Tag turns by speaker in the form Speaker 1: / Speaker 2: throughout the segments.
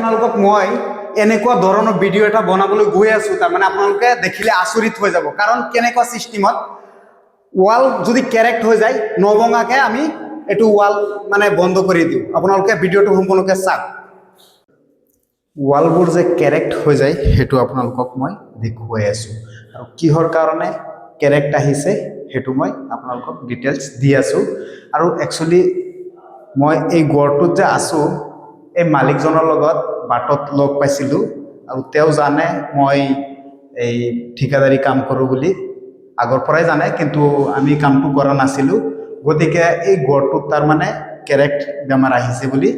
Speaker 1: আপোনালোকক মই এনেকুৱা ধৰণৰ ভিডিঅ' এটা বনাবলৈ গৈ আছোঁ, তাৰমানে আপোনালোকে দেখিলে আচৰিত হৈ যাব। কাৰণ কেনেকুৱা চিষ্টেমত ৱাল যদি ক্ৰেক হৈ যায়, নভঙাকে আমি এইটো ৱাল মানে বন্ধ কৰি দিওঁ। আপোনালোকে ভিডিঅ'টো সম্পূৰ্ণকৈ চাওক। ৱালবোৰ যে ক্ৰেক হৈ যায়, সেইটো আপোনালোকক মই দেখুৱাই আছোঁ আৰু কিহৰ কাৰণে ক্ৰেক আহিছে, সেইটো মই আপোনালোকক ডিটেইলছ দি আছোঁ। আৰু একচুৱেলি মই এই ঘৰটোত যে আছোঁ, এই মালিকজনৰ লগত বাটত লগ পাইছিলোঁ আৰু তেওঁ জানে মই এই ঠিকাদাৰী কাম কৰোঁ বুলি। আগৰ পৰাই জানে, কিন্তু আমি কামটো কৰা নাছিলোঁ। গতিকে এই ঘৰটোত তাৰমানে ক্ৰেক বেমাৰ আহিছে বুলি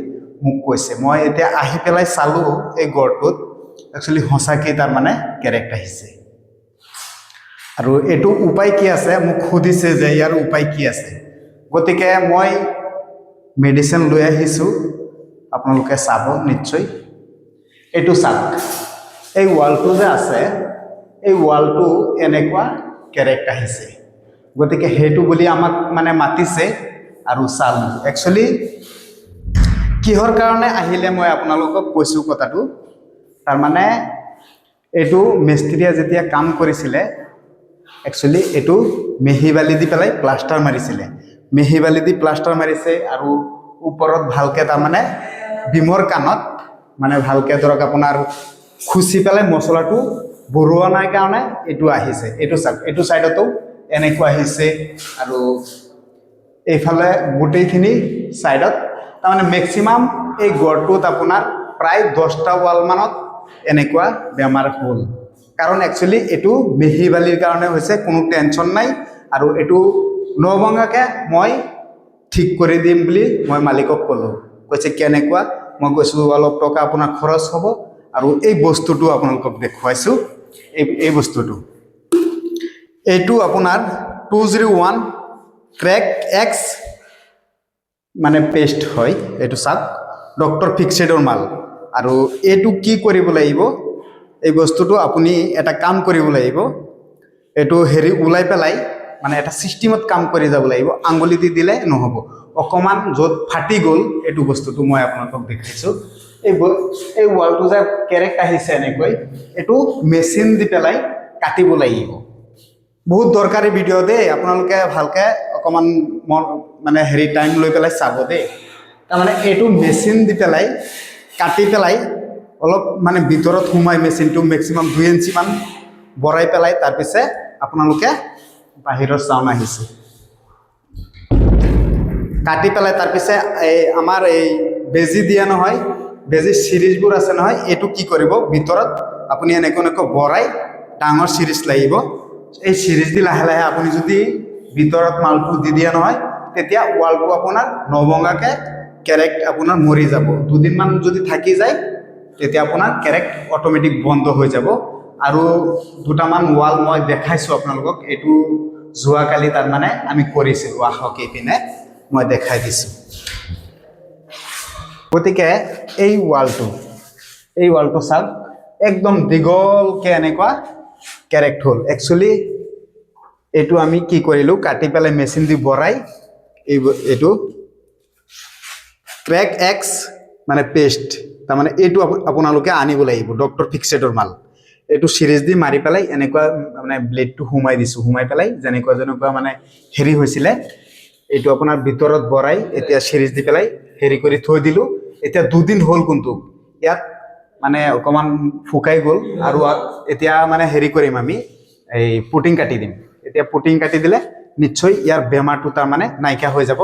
Speaker 1: মোক কৈছে। মই এতিয়া আহি পেলাই চালোঁ, এই ঘৰটোত একচুৱেলি সঁচাকৈ তাৰমানে ক্ৰেক আহিছে। আৰু এইটো উপায় কি আছে, মোক সুধিছে যে ইয়াৰ উপায় কি আছে। গতিকে মই মেডিচিন লৈ আহিছোঁ, আপোনালোকে চাব নিশ্চয়। এইটো চাওক, এই ৱালটো যে আছে, এই ৱালটো এনেকুৱা ক্ৰেক আহিছে। গতিকে সেইটো বুলি আমাক মানে মাতিছে আৰু চালোঁ। একচুৱেলি কিহৰ কাৰণে আহিলে, মই আপোনালোকক কৈছোঁ কথাটো। তাৰমানে এইটো মিস্ত্ৰীয়ে যেতিয়া কাম কৰিছিলে, একচুৱেলি এইটো মেহি বালি দি পেলাই প্লাষ্টাৰ মাৰিছিলে। মেহি বালি দি প্লাষ্টাৰ মাৰিছে আৰু ওপৰত ভালকৈ তাৰমানে বিমৰ কাণত মানে ভালকৈ ধৰক আপোনাৰ খুচি পেলাই মছলাটো ভৰোৱা নাই কাৰণে এইটো আহিছে। এইটো চাওক, এইটো ছাইডতো এনেকুৱা আহিছে আৰু এইফালে গোটেইখিনি ছাইডত। তাৰমানে মেক্সিমাম এই ঘৰটোত আপোনাৰ প্ৰায় 10টা ৱালমানত এনেকুৱা বেমাৰ হ'ল। কাৰণ একচুৱেলি এইটো মেহি বালিৰ কাৰণে হৈছে, কোনো টেনশ্যন নাই। আৰু এইটো নভঙাকে মই ঠিক কৰি দিম বুলি মই মালিকক ক'লোঁ। কৈছে কেনেকুৱা? মই কৈছোঁ অলপ টকা আপোনাৰ খৰচ হ'ব। আৰু এই বস্তুটো আপোনালোকক দেখুৱাইছোঁ, এই বস্তুটো, এইটো আপোনাৰ 201 ক্ৰেক এক্স মানে পেষ্ট হয়। এইটো চাওক, ডক্টৰ ফিক্সেডৰ মাল। আৰু এইটো কি কৰিব লাগিব? এই বস্তুটো আপুনি এটা কাম কৰিব লাগিব, এইটো হেৰি ওলাই পেলাই মানে এটা চিষ্টেমত কাম কৰি যাব লাগিব। আঙুলি দি দিলে নহ'ব। অকণমান য'ত ফাটি গ'ল, এইটো বস্তুটো মই আপোনালোকক দেখাইছোঁ। এই ৱালটো যে ক্ৰেক আহিছে এনেকৈ, এইটো মেচিন দি পেলাই কাটিব লাগিব। বহুত দৰকাৰী ভিডিঅ' দেই, আপোনালোকে ভালকৈ অকণমান মন মানে হেৰি টাইম লৈ পেলাই চাব দেই। তাৰমানে এইটো মেচিন দি পেলাই কাটি পেলাই অলপ মানে ভিতৰত সোমাই মেচিনটো মেক্সিমাম 2 ইঞ্চিমান বঢ়াই পেলাই, তাৰপিছে আপোনালোকে বাহিৰৰ চাউণ্ড আহিছে, কাটি পেলাই তাৰপিছে এই আমাৰ এই বেজী দিয়া নহয়, বেজীৰ চিৰিজবোৰ আছে নহয়, এইটো কি কৰিব, ভিতৰত আপুনি এনেকৈ এনেকৈ বঢ়াই, ডাঙৰ চিৰিজ লাগিব, এই চিৰিজ দি লাহে লাহে আপুনি যদি ভিতৰত মালটো দি দিয়ে নহয়, তেতিয়া ৱালটো আপোনাৰ নভঙাকে ক্ৰেক আপোনাৰ মৰি যাব। দুদিনমান যদি থাকি যায়, তেতিয়া আপোনাৰ ক্ৰেক অট'মেটিক বন্ধ হৈ যাব। আৰু দুটামান ৱাল মই দেখাইছোঁ আপোনালোকক। এইটো যোৱাকালি তাৰমানে আমি কৰিছিলোঁ। আহক এইপিনে, মই দেখাই দিছোঁ। গতিকে এই ৱালটো চাওক, একদম দীঘলকৈ এনেকুৱা ক্ৰেক হ'ল। একচুৱেলি এইটো আমি কি কৰিলোঁ, কাটি পেলাই মেচিন দি বঢ়াই এইটো ক্ৰেক এক্স মানে পেষ্ট, তাৰমানে এইটো আপোনালোকে আনিব লাগিব, ডক্টৰ ফিক্সেডৰ মাল। এইটো চিৰিজ দি মাৰি পেলাই এনেকুৱা মানে ব্লেডটো সোমাই দিছোঁ। সোমাই পেলাই যেনেকুৱা যেনেকুৱা মানে হেৰি হৈছিলে, এইটো আপোনাৰ ভিতৰত ভৰাই এতিয়া চিৰিজ দি পেলাই হেৰি কৰি থৈ দিলোঁ। এতিয়া দুদিন হ'ল, কিন্তু ইয়াত মানে অকণমান শুকাই গ'ল। আৰু এতিয়া মানে হেৰি কৰিম আমি, এই পুটিং কাটি দিম। এতিয়া পুটিং কাটি দিলে নিশ্চয় ইয়াৰ বেমাৰটো তাৰমানে নাইকিয়া হৈ যাব।